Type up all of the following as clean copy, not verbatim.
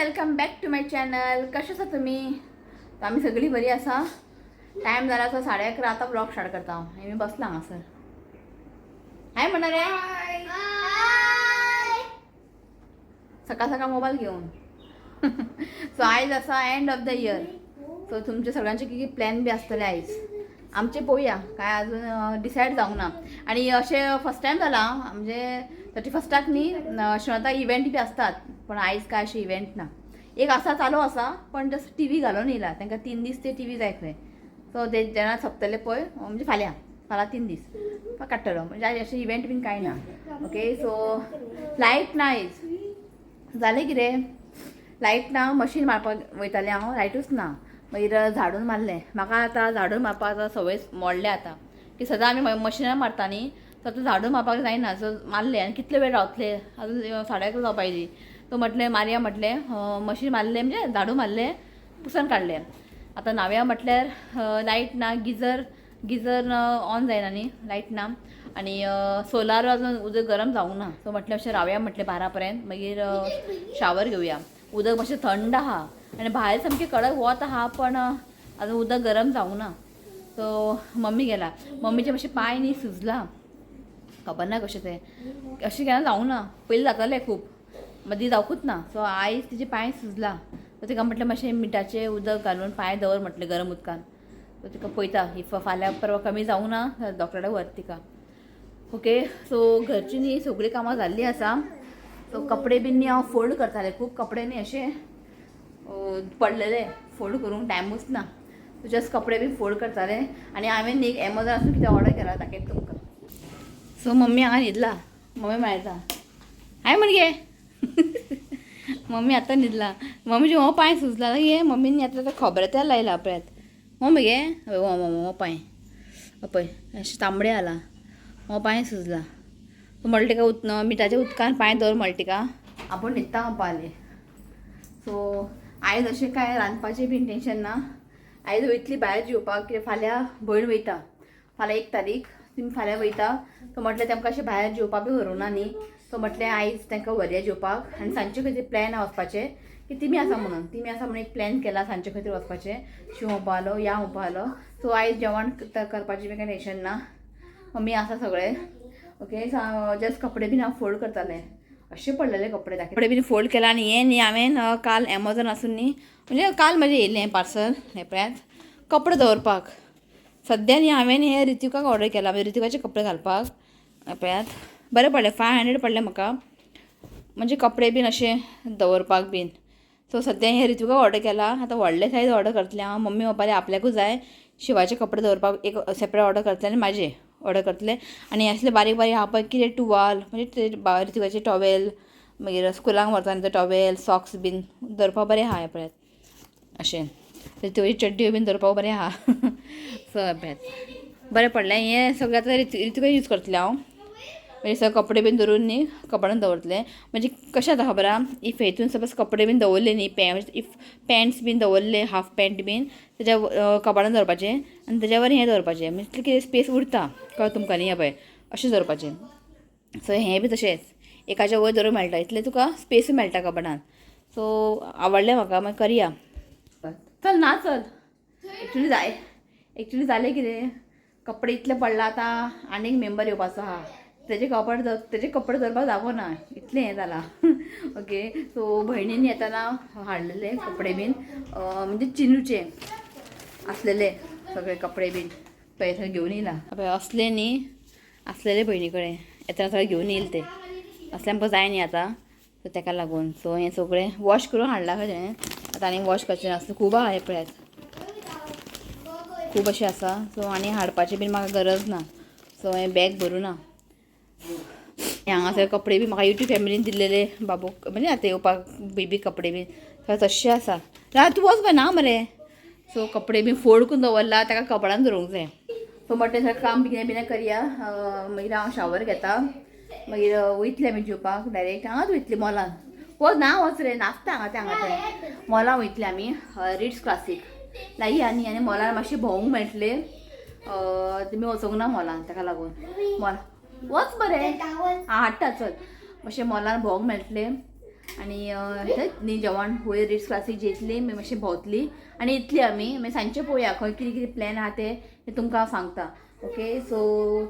Welcome back to my channel. कशें आसा तुमी? तर आमी सगळीं बरी आसा. टायम जाला आसा 11:30. आतां व्लॉग स्टार्ट करता हांव. आनी बसला हांगासर. हाय म्हणा रे. सकाळ सकाळ मोबायल घेवन. सो आयज आसा end of the year, so तुमचे सगळ्यांचे कितें प्लॅन बी आसतले आयज. आमचे पळोवया, काय अजून डिसायड जावंक ना. आनी अशें फर्स्ट टायम जाला, म्हणजे 31 क न्ही अशें आतां इव्हेंट बी आसतात, पण आयज काय अशें इव्हेंट ना. एक आसा, चालू आसा, पण जस्ट टीवी घालून येयला. तांकां 3 दीस ते टीवी जाय खंय. सो ते जेन्ना सोंपतले पळय, म्हणजे फाल्यां, फाल्यां 3 दीस काडटलो. म्हणजे आयज अशें इव्हेंट बीन कांय ना. ओके, सो लायट ना आयज. जालें कितें, लायट ना, मशीन मारपाक वयतालें हांव, लायटूच ना. मागीर झाडून मारलें. म्हाका आतां झाडून मारपाक आतां संवय मोडल्या आतां, की सदां आमी मशिनान मारता न्ही, सो आतां झाडून मारपाक जायना. सो मारलें आनी कितले वेळ रावतले, अजून 11:30 जावपा येयली. सो म्हटलें मारया म्हटलें, मशीन मारलें, म्हणजे झाडू मारलें, पुसन काडलें. आतां न्हावया म्हटल्यार लायट ना. गिजर गिजर ऑन जायना न्ही, लायट ना. आनी सोलार अजून उदक गरम जावंक ना. सो म्हटलें अशें रावया म्हटलें 12 पर्यंत, मागीर शावर घेवया. उदक मातशें थंड आहा आनी भायर सामकें कडक वत आहा, पण अजून उदक गरम जावंक ना. सो मम्मी गेला. मम्मीचे मातशे पांय न्ही सुजला, खबर ना कशें तें. अशें केन्ना जावंक ना, पयलीं जातालें खूब, मदीं जावकूच ना. सो आयज तिचे पांय सुजला. सो तिका म्हटलें मातशें मिठाचें उदक घालून पांय दवर म्हटलें गरम उदकान. सो तिका पळयता, if फाल्यां परवां कमी जावंक ना जाल्यार डॉक्टरा कडेन व्हर तिका. ओके, सो घरची न्ही सगळीं कामां जाल्लीं आसा. सो कपडे बीन न्ही हांव फोल्ड करतालें. खूब कपडे न्ही अशे पडलेले, फोल्ड करूंक टायमूच ना. सो जस्ट कपडे बीन फोल्ड करताले. आनी हांवें न्ही एमेझॉनासून कितें ऑर्डर केला, दाखयता तुमकां. सो मम्मी हांगा न्हिदला. मम्मी मेळटा, हाय म्हण गे. मम्मी आतां न्हिदला. मम्मीचे हो पांय सुजला गे. मम्मीन आतां खोबरें तेल लायला पळयात. मम्मी गे, हय, हो हो पांय पळय अशें तांबडे जाला. हो पांय सुजला. सो म्हणलें तिका मिठाच्या उदकान पांय दवर म्हणलें तिका. आपूण न्हिदता म्हणपाक. सो आयज अशें कांय रांदपाचें बीन टेंशन ना. आयज वयतली भायर जेवपाक, कित्याक फाल्यां भयण वयता. फाल्यां 1 तारीख, तुमी फाल्यां वयता. सो म्हटलें तेमकां अशें भायर जेवपाक बी व्हरूंक ना न्ही. सो म्हटलें आयज तांकां व्हरया जेवपाक. आनी सांजचे खंय तरी प्लॅन आहा वचपाचें, की तिमी आसा म्हणून, तिमी आसा म्हणून एक प्लॅन केला सांजचे खंय तरी वचपाचें. शिव म्हणपा या म्हणपा. सो आयज जेवण करपाचें बी कांय टेंशन ना. मम्मी आसा सगळे. ओके, सो हांव जस्ट कपडे बीन हांव फोल्ड करतालें. अशे पडलेले कपडे दाखय. कपडे बीन फोल्ड केला. आनी हें न्ही हांवें काल एमेझॉन आसून न्ही, म्हणजे काल म्हजें येयलें पार्सल, हें पळयात, कपडे दवरपाक. सद्या न्ही हांवें हें रितिकाक ऑर्डर केला, म्हणजे रितिकाचे कपडे घालपाक. हें पळयात, बरें पडलें, 500 पडलें म्हाका, म्हणजे कपडे बीन अशे दवरपाक बीन. सो सद्या हें रितिकाक ऑर्डर केला. आतां व्हडले सायज ऑर्डर करतलें हांव. मम्मी म्हणपाली आपल्याकूच जाय. शिवाचे कपडे दवरपाक एक सेपरेट ऑर्डर करतलें आनी म्हाजे ऑर्डर करतलें. आनी असले बारीक बारीक हांव पळय कितें टुवाल, म्हणजे ते रितिकाचे टॉवेल, मागीर स्कुलाक व्हरता ते टॉवेल, सॉक्स बीन दवरपाक बरें आहा. हें पळयात, अशें रितिकाची चड्ड्यो बीन दवरपाक बरें आहा. सो हें पळयात, बरें पडलें हें सगळें. आतां रितिका यूज करतलें हांव. म्हणजे सगळे कपडे बीन दवरून न्ही कपड्यान दवरतलें. म्हणजे कशें जाता खबर आहा, if हेतून सपोज कपडे बीन दवरले न्ही, if pants बीन दवरले, हाफ पॅन्ट बीन तेज्या कपाडान दवरपाचें आनी तेज्यावर हें दवरपाचें. म्हणजे तितलें कितें स्पेस उरता, कळ्ळें तुमकां न्ही? हें पळय, अशें दवरपाचें. सो हें बी तशेंच एकाच्या वयर दवरूंक मेळटा, इतलें तुका स्पेसूय मेळटा कपडान. सो आवडलें म्हाका, मागीर करया. चल ना, चल. एक्चुली जाय, एक्चुली जालें कितें, कपडे इतले पडला. आतां आनीक मेंबर येवपाचो आहा, तेजे कपडे दवरपाक जागो ना, इतलें हें जालां. ओके, सो भयणीन येताना हाडलेले कपडे बीन, म्हणजे चिनूचे आसलेले सगळे कपडे बीन पळय घेवन येयला. पळय असले न्ही आसलेले भयणी कडेन येतना सगळे घेवन येयले ते. असले आमकां जाय न्ही आतां, सो तेका लागून. सो हें सगळें वॉश करून हाडलां खंय, आतां आनी वॉश करचें नासलें. खूब आहा, हें पळयात, खूब अशें आसा. सो आनी हाडपाचें बीन म्हाका गरज ना. सो हें बॅग भरूं ना. हांगासर कपडे बी म्हाका युट्यूब फॅमिलीन दिल्लेले, बाबूक म्हणजे आतां येवपाक बेबी कपडे बीन सगळें तशें आसा. तूं वच ना मरे. सो कपडे बी फोल्ड करून दवरला, ताका कपडान दवरूंक जाय. सो म्हटलें सगळें काम कितें बिनें करया, मागीर हांव शावर घेता, मागीर वयतलें आमी जेवपाक. डायरेक्ट हांगाच वयतली मॉलान. वच ना, वच रे, नाचता हांगा ते हांगा ते मॉलान वयतले आमी. रिट्स क्लासीक लागीं आनी आनी मॉलान मातशें भोंवूंक मेळटलें. तुमी वचूंक ना मॉलान, ताका लागून मॉल वच बरें. आं, हाडटा, चल. मातशें मॉलान भोंवंक मेळटलें. आनी हेंच न्ही जेवण वयर रिट्स क्लासीक जेतली मागीर मातशें भोंवतली आनी येतली आमी. मागीर सांजचे पळोवया खंय कितें कितें प्लॅन आहा ते तुमकां हांव सांगता. ओके सो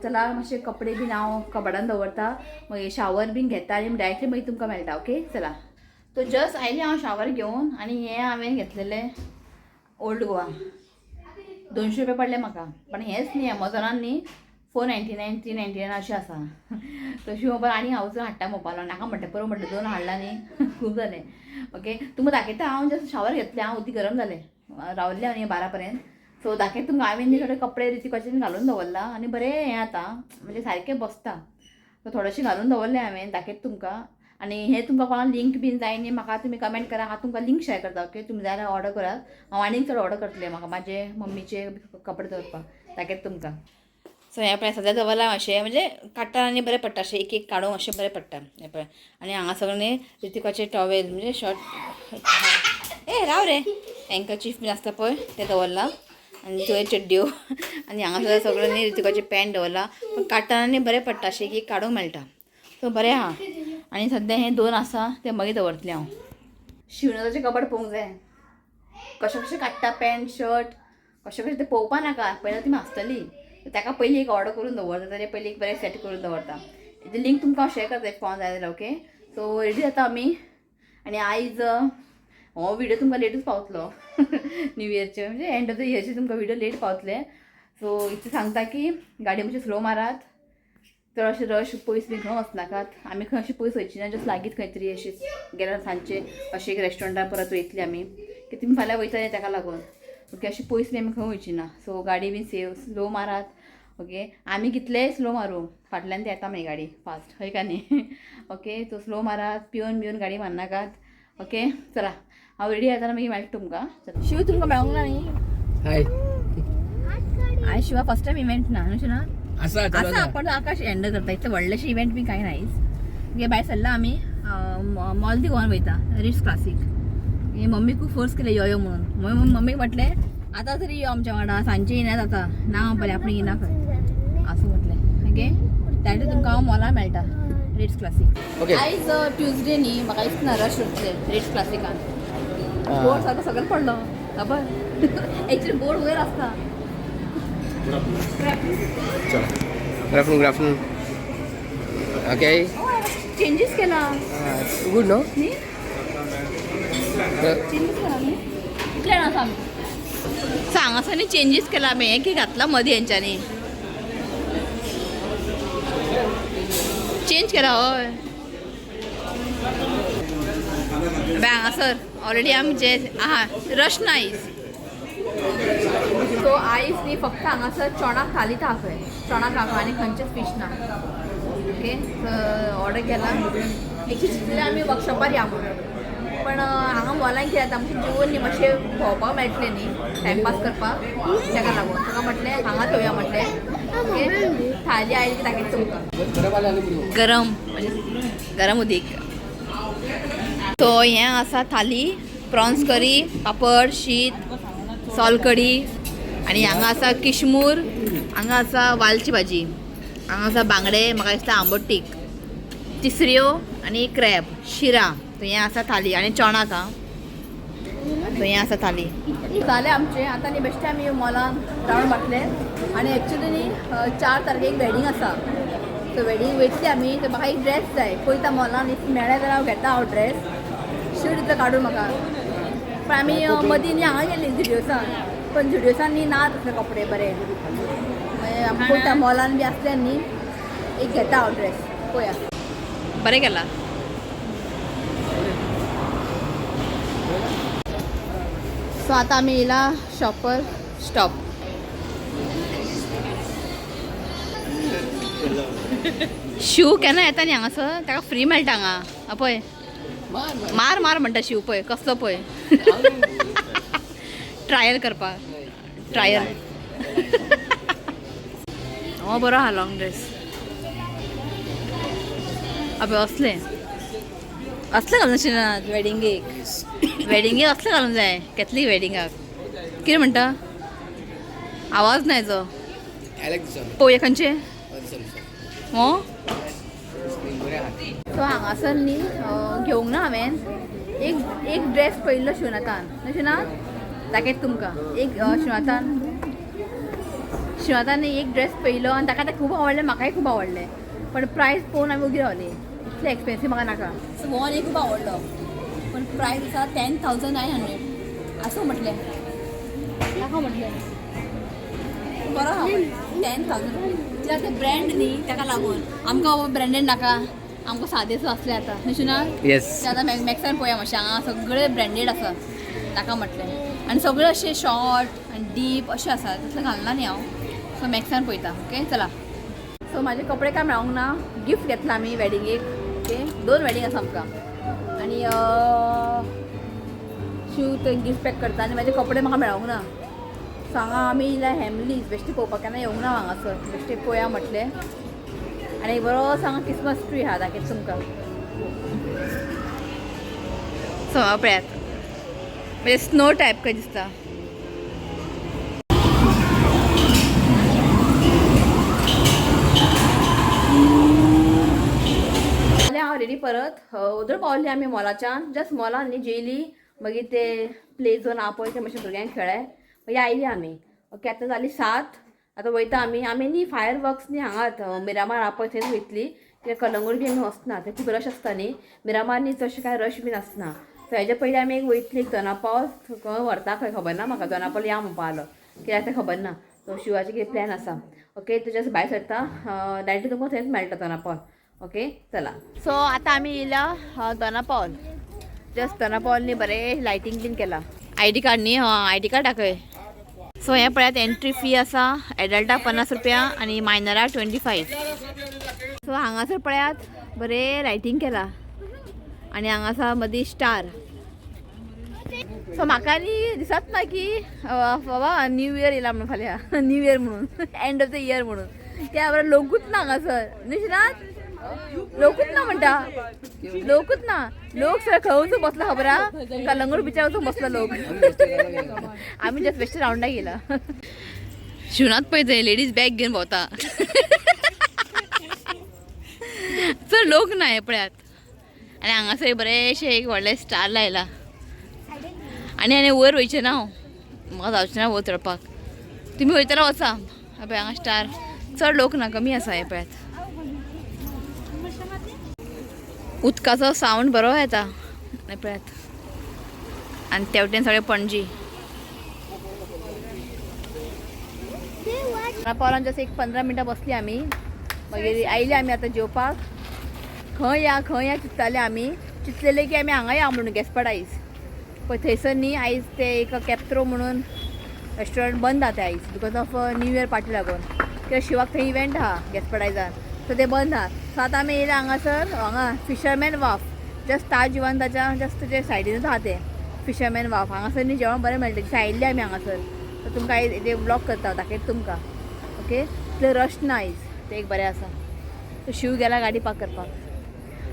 चला मातशे कपडे बीन हांव कबाडान दवरता, मागीर शावर बीन घेता आनी डायरेक्टली मागीर तुमकां मेळटा. ओके चला. तो जस्ट आयले हांव शावर घेवन आनी हें हांवें घेतलेलें ओल्ड गोवा 200 रुपया पडले म्हाका. पण हेंच न्ही एमेझॉनान न्ही 499 399 अशें आसा. तशी मोबायल आनी हांव वचून हाडटा मोबायलान नाका म्हणटा परत म्हणटा दोन हाडला न्ही खूब जालें. ओके तुमकां दाखयता हांव जस्ट शावर घेतलें, हांव उदीक गरम जालें रावलें आनी 12 पर्यंत. सो दाखयता तुमकां हांवें न्ही थोडे कपडे रितिकाचे घालून दवरला आनी बरें हें आतां म्हणजे सारकें बसता. सो थोडेशें घालून दवरलें हांवें, दाखयता तुमकां. आनी हें तुमकां कोणाक लिंक बीन जाय न्ही म्हाका तुमी कमेंट करा, हांव तुमकां लिंक शेअर करता. ओके तुमी जाल्यार ऑर्डर करात, हांव आनीक चड ऑर्डर करतलें म्हाका म्हाजे मम्मीचे कपडे दवरपाक दाखयता तुमकां. सो हें पळय सद्या दवरलां अशें म्हणजे काडटा आनी बरें पडटा अशें एक एक काडूंक अशें बरें पडटा. हें पळय आनी हांगा सगळें न्ही रितिकाचे टॉवेल म्हणजे शर्ट ए राव रे हँकरचीफ बीन आसता पळय तें दवरलां आनी थंय चड्ड्यो आनी हांगा सगळें न्ही रितिकाचें पॅन्ट दवरलां. पण काडटना न्ही बरें पडटा अशें एक एक काडूंक मेळटा. सो बरें आहा. आनी सद्या हें दोन आसा तें मागीर दवरतलें हांव. शिवणाचें कबड पळोवंक जाय कशें कशें काडटा पॅन्ट शर्ट कशें कशें तें पळोवपा नाका, पयलीं ती आसतली ताका पयलीं एक ऑर्डर करून दवरता जाल्यार पयलीं एक बरें सेट करून दवरता. हेजी लिंक तुमकां हांव शेअर करता कोण जाय जाल्यार. ओके सो रेडी जाता आमी. आनी आयज हो व्हिडियो तुमकां लेटूच पावतलो न्यू इयरचे म्हणजे एंड ऑफ the इयरचे तुमकां व्हिडियो लेट पावतले. सो इतलें सांगता की गाडी मातशी स्लो मारात, चड अशें रश पयस बीन खंय वचनाकात. आमी खंय अशें पयस वयची ना, जस्ट लागींच खंय तरी अशें गेल्यार सांजचे अशें एक रेस्टॉरंटान परत वयतली आमी की तुमी फाल्यां वयतले ताका लागून. ओके अशें पयस बी आमी खंय वयची ना. सो गाडी बी सेफ स्लो मारात. ओके आमी कितलेय स्लो मारूं फाटल्यान ते येता मागीर गाडी फास्ट हय का न्ही. ओके सो स्लो मारात, पिवन बिवन गाडी मारनाकात. ओके चला हांव रेडी जातना मागीर मेळटा तुमकां. शिव तुमकां मेळोंक ना न्ही? हाय आयज शिवा फर्स्ट टायम इव्हेंट ना न्हू ना आसा आसा आपण आकाश हँडल करता इतलें व्हडलेशें इव्हेंट बी कांय नाहीच. ओके भायर सरला आमी मॉल दी गोवान वयता रिट्स क्लासीक. हे मम्मी खूब फोर्स केले यो यो म्हणून. मम्मीक म्हटलें आतां तरी यो आमच्या वांगडा, सांजचे येनात आतां ना बरें आपण येना खंय असं म्हटलें. ओके त्यानंतर तुमकां हांव मॉलान मेळटा रिट्स क्लासीक. ओके आयज ट्युजडे न्ही म्हाका दिसना रश उरतले रिट्स क्लासिकान. बोर्ड सारको सगळें पडलो खबर एक्चुअली बोर्ड वयर आसता. Good afternoon, good afternoon. Okay. Changes केला Good, no? न्ही चेंजीस केला न्ही कितले जाण आसा आमी सांग आसा न्ही चेंजीस केला आमी हें कितें घातलां मदीं हेंच्यांनी चेंज केला. हय बाय हांगासर ऑलरेडी आमचे आहा रश ना आयज. सो आयज न्ही फक्त हांगासर चोणाक थालीच आहा खंय, चोणाक आहा आनी खंयचेच फीश ना. ओके ऑर्डर केला एकशे चिंतलें आमी वर्कशॉपार या म्हणून, पण हांगा मॉलान कितें जाता मातशें जेवन न्ही मातशें भोंवपाक मेळटलें न्ही टायमपास करपाक ताका लागून ताका म्हटलें हांगाच येवया म्हटलें. ओके थाली आयली की दाखयता तुमकां गरम म्हणजे गरम उदीक. सो हें आसा थाली, प्रॉन्स करी, पापड, शीत, सोल कडी आनी हांगा आसा किशमूर, हांगा आसा वालची भाजी, हांगा आसा बांगडे, म्हाका दिसता आंबट तीख, तिसऱ्यो आनी क्रॅब, शिरा. सो हें आसा थाली आनी चोणाक आहा. सो हें आसा थाली. जालें आमचें आतां न्ही बेश्टे आमी मॉलान रावंड मारतले आनी एक्चुली न्ही 4 तारखेक वेडींग आसा. सो वेडींग वयतली आमी. तर म्हाका एक ड्रेस जाय, पळयता मॉलान if मेळ्ळें जाल्यार हांव घेता हांव ड्रेस शिव दितलो काडून म्हाका. पण आमी मदीं न्ही हांगा गेली झुडियोसान, पण झुडियोसान न्ही ना तसले कपडे बरे. मागीर आमी पळयता मॉलान बी आसले न्ही एक घेता हांव ड्रेस पळया. बरें केला. सो आतां आमी येयला शॉपर स्टॉप. शिव केन्ना येता न्ही हांगासर ताका फ्री मेळटा हांगा. पळय मार मार म्हणटा शिव, पळय कसलो पळय ट्रायल करपाक ट्रायल. हो बरो आहा लॉंग ड्रेस. अबे असले असले घालून ना वेडिंगेक, वेडिंगेक असले घालून जाय कॅथलीक वेडिंगाक. कितें म्हणटा आवाज ना हेजो. पळोवया खंयचे हो बरे आहा. सो हांगासर न्ही घेवंक ना हांवें. एक एक ड्रेस पळयल्लो शिवनाथान न्हू शिवनाथ, दाखयत तुमकां. एक शिवनाथान शिवनाथान एक ड्रेस पळयलो आनी ताका तें खूब आवडलें, म्हाकाय खूब आवडलें, पण प्रायस पळोवन आमी उगी रावली. इतलें एक्सपेन्सीव म्हाका नाका. सो हो न्ही खूब आवडलो, पण प्रायस आसा 10,900. आसूं म्हटलें, नाका म्हटलें, बरो आहा 10,000. कित्याक ते ब्रँड न्ही ताका लागून आमकां ब्रँडेड नाका, आमकां सादेसो आसले आतां न्हू शिवनाथ. येस. ते आतां मॅक्सान पळोवया मातशें, हांगा सगळे ब्रँडेड आसा ताका म्हटलें, आनी सगळे अशे शॉर्ट आनी डीप अशें आसा, तसलें घालना न्ही हांव. सो मॅक्सान पळयता. ओके चला. सो म्हाजे कपडे काय मेळोंक ना, गिफ्ट घेतला आमी वेडिंगेक. ओके, 2 वेडींग आसा आमकां आनी शिव ते गिफ्ट पॅक करता आनी म्हाजे कपडे म्हाका मेळोंक ना. सो हांगा आमी येयल्या हॅमलीज बेश्टे पळोवपाक, केन्ना येवंक ना हांगासर, बेश्टे पळोवया म्हटलें. आनी बरो हांगा क्रिसमस ट्री आहा, दाखयता तुमकां. सो हांगा पळयात, म्हणजे स्नो टायप काय दिसता. हांव रेडी परत उदर पावली आमी मॉलाच्यान. जस्ट मॉलान न्ही जेयली, मागीर ते प्ले झोन आहा पळय ते मातशें भुरग्यांक खेळ्ळे, मागीर आयली आमी. ओके, आतां जाली 7, आतां वयता आमी. आमी न्ही फायर वर्क्स न्ही हांगात मिरामार आहा पळय थंयच वयतली, कित्याक कलंगूट बी आमी वचना, थंय खूब रश आसता न्ही. मिरामार न्ही चडशें कांय रश बीन आसना. सो हेज्या पयलीं आमी एक वयतली दोनापावल, खंय व्हरता खंय खबर ना म्हाका. दोनापावल या म्हणपा आलो, कित्याक तें खबर ना. सो शिवाचे कितें प्लॅन आसा. ओके, तुज्या भायर सरता डायरेक्ट तुमकां थंयच मेळटा दोनापावल. ओके चला. सो आतां आमी येयल्या दोनापावल. जस्ट दोनापावल न्ही बरें लायटींग बीन केला. I D card न्ही, हय I D card दाखय. सो हें पळयात, एंट्री फी आसा एडल्टाक 50 रुपया आनी मायनराक 25. सो हांगासर पळयात बरें लायटींग केला आनी हांगासर मदीं स्टार. सो म्हाका न्ही दिसत ना की बाबा न्यू इयर येयला म्हणून, फाल्यां न्यू इयर म्हणून, एंड ऑफ the year म्हणून. त्या बरोबर लोकूच ना हांगासर न्ही शिवनाथ, लोकूच ना म्हणटा, लोकूच ना. लोक सगळे खंय वचून बसला खबर आहा, कलंगूट बिचार वचून बसला लोक. आमी जस्ट बेश्टे रावंडाक येयला. शिवनाथ पळय थंय लेडीज बॅग घेवन भोंवता. चड लोक ना हे पळयात. आनी हांगासर बरेंशें एक व्हडलें स्टार लायला. आनी आनी वयर वयचें ना हांव, म्हाका जावचें ना वयर चडपाक, तुमी वयतना वचा. पळय हांगा स्टार, चड लोक ना, कमी आसा. हे पळयात, उदकाचो सावंड बरो येता. हे पळयात, आनी तेवटेन सगळें पणजी. पावलान जस्ट एक 15 मिनटां बसली आमी, मागीर आयली आमी आतां जेवपाक. खंय या खंय या चिंत्ताले आमी, चिंतलेले की आमी हांगा या म्हणून गेस्पाड आयज, पळय थंयसर न्ही आयज ते एक कॅप्त्रो म्हणून रेस्टॉरंट बंद आहा ते आयज, because of new year party लागून. कित्याक शिवाक थंय इव्हेंट आहा गेस्पाड आयजान, सो ते बंद आहा. सो आतां आमी येयले हांगासर, हांगा फिशरमॅन वाफ, जस्ट ताज जिवंताच्या जस्ट तुजे सायडीनूच आहा तें फिशरमॅन वाफ. हांगासर न्ही जेवण बरें मेळटा. दिसा आयिल्ले आमी हांगासर. सो तुमकां आयज ते ब्लॉग करता, दाखयता तुमकां. ओके, इतलें रश ना आयज, तें एक बरें आसा. सो शिव गेला गाडी पार्क करपाक,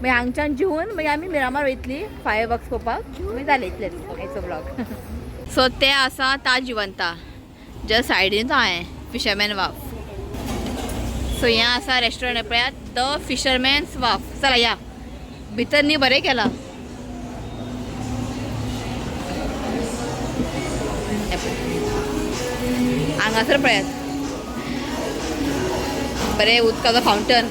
मागीर हांगच्यान जेवन मागीर आमी मिरामार वयतली फायर वर्क्स पळोवपाक. मागीर जालें इतलेंच आयचो ब्लॉग. सो ते आसा ताज जिवंता जस्ट सायडीनूच आहा फिशरमॅन वाफ. सो हें आसा रेस्टॉरंट पळयात, the fisherman's वाफ. चला या भितर न्ही बरें केलां. हांगासर पळयात बरें उदकाचो फावंटन.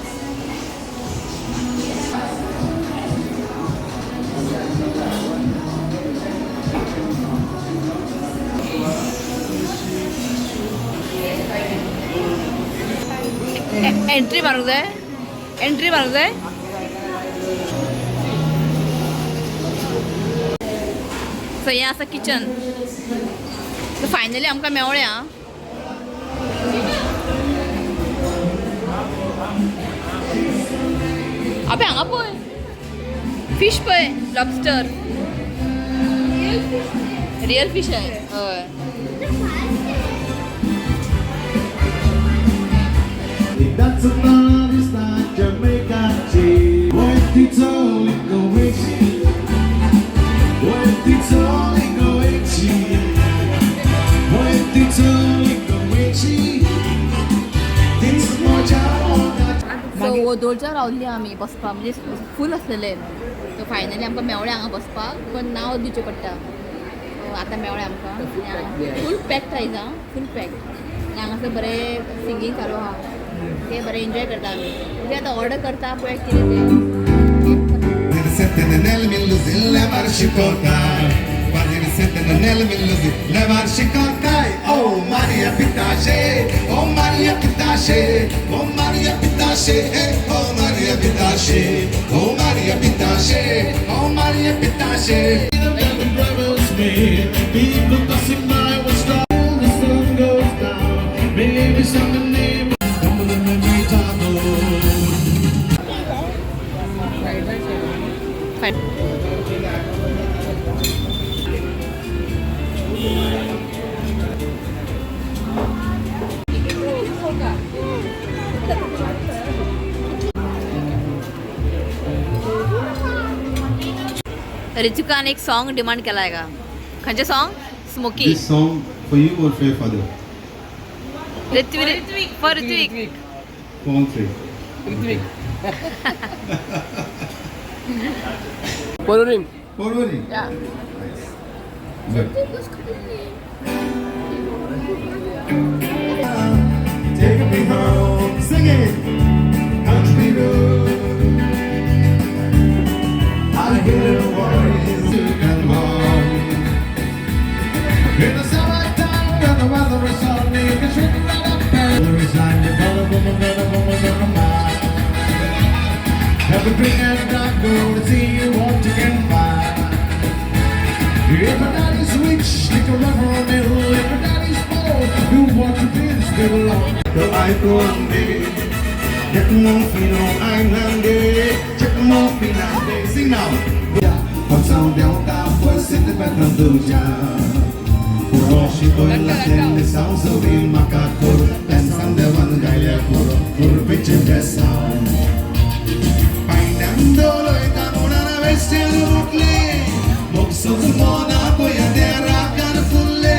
एंट्री मारूंक जाय, एंट्री मारूंक जाय. सो हें आसा किचन. सो फायनली आमकां मेवळें आं. अबे हांगा पळय फिश पळय, लॉबस्टर, रियल फिश आहे. हय. That's दिसता जमैकाची वैती चोली गोवेची, वैती चोली गोवेची, वैती चोली गोवेची, तीच मजा. सो ओदोळच्या रावली आमी बसपाक, म्हणजे फूल आसलेले. सो फायनली आमकां मेवळें हांगा बसपाक, पण नांव दिवचें पडटा. सो आतां मेवळें आमकां. फूल पॅक आयज, आं, फूल पॅक. आनी हांगासर बरें सिंगींग चालू आहा, ते बरें एन्जॉय करता आमी. म्हणजे आतां ऑर्डर करता पळय कितें तें. Oh Maria Pitache, oh Maria Pitache, oh Maria Pitache, oh Maria Pitache, oh Maria Pitache, oh Maria Pitache. People passing by will stop. The sun goes down. Maybe someday. Come on, let me talk. Fine. ऋतिकान एक song demand केला आहे का? खंयचें song? Smoky. This song for you or for your father? Ritwik, for Ritwik. For all three. Ritwik. Porvorim. Porvorim? Yeah. Nice. Good. Take me home, sing it. Country road. I hear a voice you can walk. In the summertime when the weather is sunny, you can swing right up there. There is time to go to woman, better woman on the mind. Every big and dark go to see you want to get by. If a daddy's rich, like a river on the hill. If a daddy's poor, you want to be the still alone. The I go on day. Get more fino, I'm Check more fino, sing now. Pansão foi se já. Roshi makakor, pensam de van gaia por por peche besam. Painando lo eta mona bestia rukle, mokso mona poya dera kar fulle,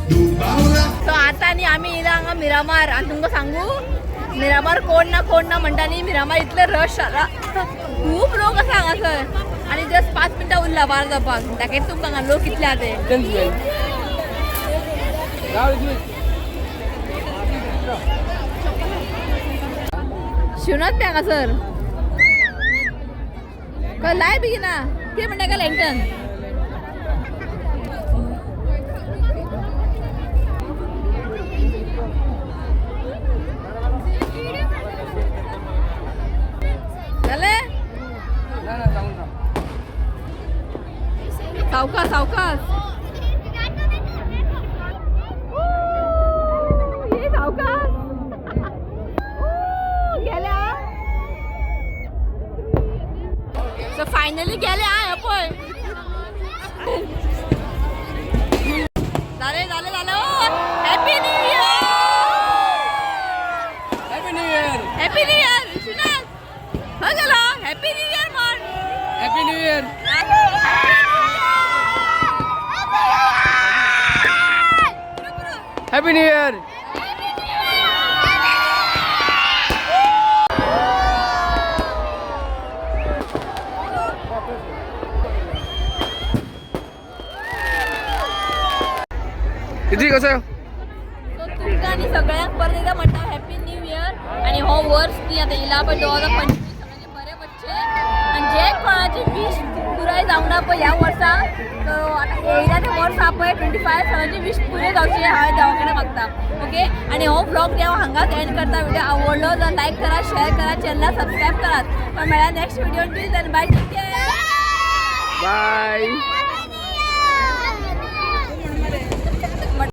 dubaula. So आतां न्ही आमी येयला हांगा मिरामार. आनी तुमकां सांगू, मिरामार कोण ना कोण ना म्हणटा न्ही, मिरामार इतले रश जाला, खूब लोक आसा हांगासर. आनी जस्ट 5 मिनटां उरला 12 जावपाक. दाखयता तुमकां हांगा लोक कितले आहा ते. शिवनाथ बी हांगासर खंय लाय बेगिना कितें म्हणटा काय लँटन. जालें? सावकाश सावकाश. ये सावकाश गेल्या. सो फायनली गेले. आं पळय, जालें जालें जालें. Happy new year. Happy new year. Happy new year. Vishwanath खंय गेलो? हॅपी न्यू इयर म्हण. Happy new year. Happy new year. किती कसं? सो तुमकां आनी सगळ्यांक परत एकदां म्हणटा हॅपी न्यू इयर. आनी हो वर्स न्ही आतां येयला पळय 2025, सगळ्यांचे बरें वचचें. आनी जे कोणाची वीश पुराय जावंक ना पळय ह्या वर्सा, सो आतां येयला तें वर्स आहा पळय 25, सगळ्यांची वीश पुराय जावची हांवें देवा कडेन मागता. ओके, आनी हो व्लॉग हांव हांगाच एंड करता. व्हिडिओ आवडलो जाल्यार लायक करा, शेअर करा, चॅनलाक सबस्क्रायब करात. पण मेळ्ळा next video. Till then bye, take care, bye.